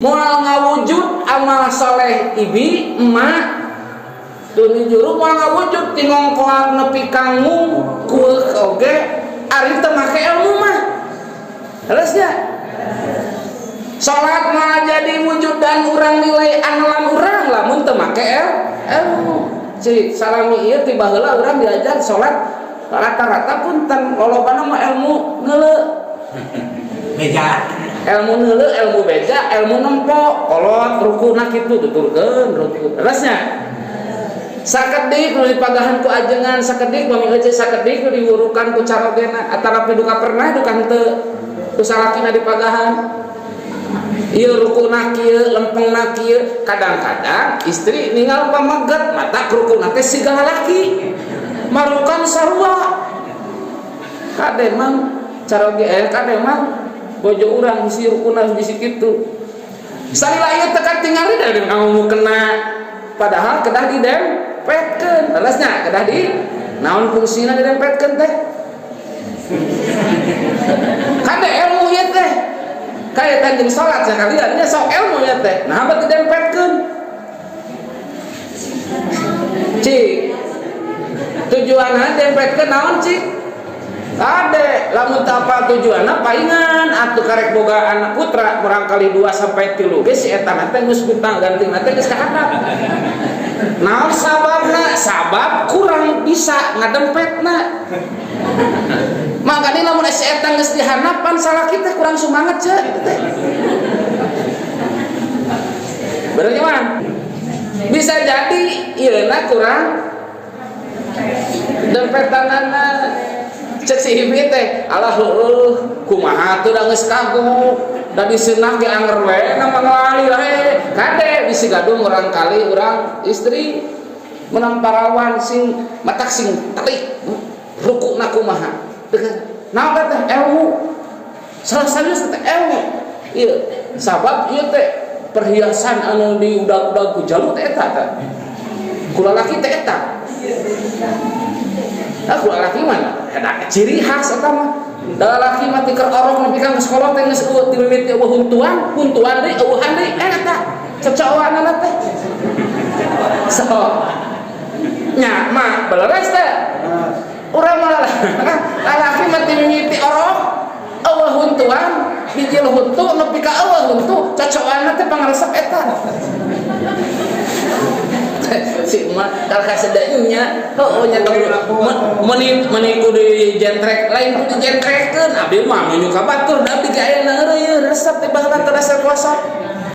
Moal ngawujud amal soleh ibi emak tuni juru moal ngawujud ti ngongkoan nepi ka ngungkueuk oge ari teu make ilmu mah. Terusnya salat mah jadi wujud dan urang nilai amalan urang lamun teu make ilmu. Cik salami ieu ti baheula urang diajar salat rata-rata punten lolobana mah ilmu neuleu beja, ilmu neuleu, ilmu beja, ilmu nempo kolot rukuna kitu tuturkeun ruku. Terusnya sakedik nu dipagahan ku ajengan, sakedik mami euceu, sakedik nu diwurukan ku carogena atanapi duka pernah duka henteu ku salakina dipagahan ieu rukuna kieu, lempengna kieu. Kadang-kadang istri ninggal pameget mata rukuna teh siga lalaki marukan sarua. Kade mang caroge, kade mang bojo urang bisi rukuna bisi kitu. Salila ieu teh katingali da ngomong kena, padahal kedah didempetkeun. Leresnya kedah di naon fungsina didempetkeun teh? Kade ilmu ieu teh kaitan jeung salat sakalian nya sok ilmu ieu teh. Nah, apa didempetkeun? Cik tujuanna dempetkeun naon? Cik kade lamun teu apal tujuanna paingan atuh karek boga anak putra murangkali 2 sampai 3 ge si eta teh geus gutang ganting teh geus kahadap. Naon sababna? Sabab kurang bisa ngadempetna. Makanya lamun si eta geus dihanapan salaki teh kurang semangat ceu itu teh. Berarti mah bisa jadi ieuna kurang dempetanana. Cek si ibi teh alah heueuh kumaha teu da geus kagok da diseunah ge anger we na manglali lah. Kade bisi gaduh murangkali urang istri menang parawan sing matak sing telik rukuna kumaha. Naon teh ilmu salah serius teh ilmu ieu sabab ieu teh perhiasan anu diudag-udag ku jalu teh eta teh ku lalaki teh eta. Nah, ku lalaki mah eta ciri khas eta mah. Da lalaki mah ti keur orok nepi ka geus kolot teh geus eueuh ti mimiti eueuh huntuan, huntuan deui eueuhan deui eta cocokanana teh. So nya mah beleres teh. Urang mah lalaki mah ti mimiti orok eueuh huntuan, bijil huntu nepi ka eueuh huntu cocokanna teh pangaresep eta. Si emak kalau kasedanya oh nya meni meni kudu dijentrek lain kudu dijentrekkeun abdi mah meunyu ka batur da abdi ge aya heureuy resep ti baheula teu resep kosong.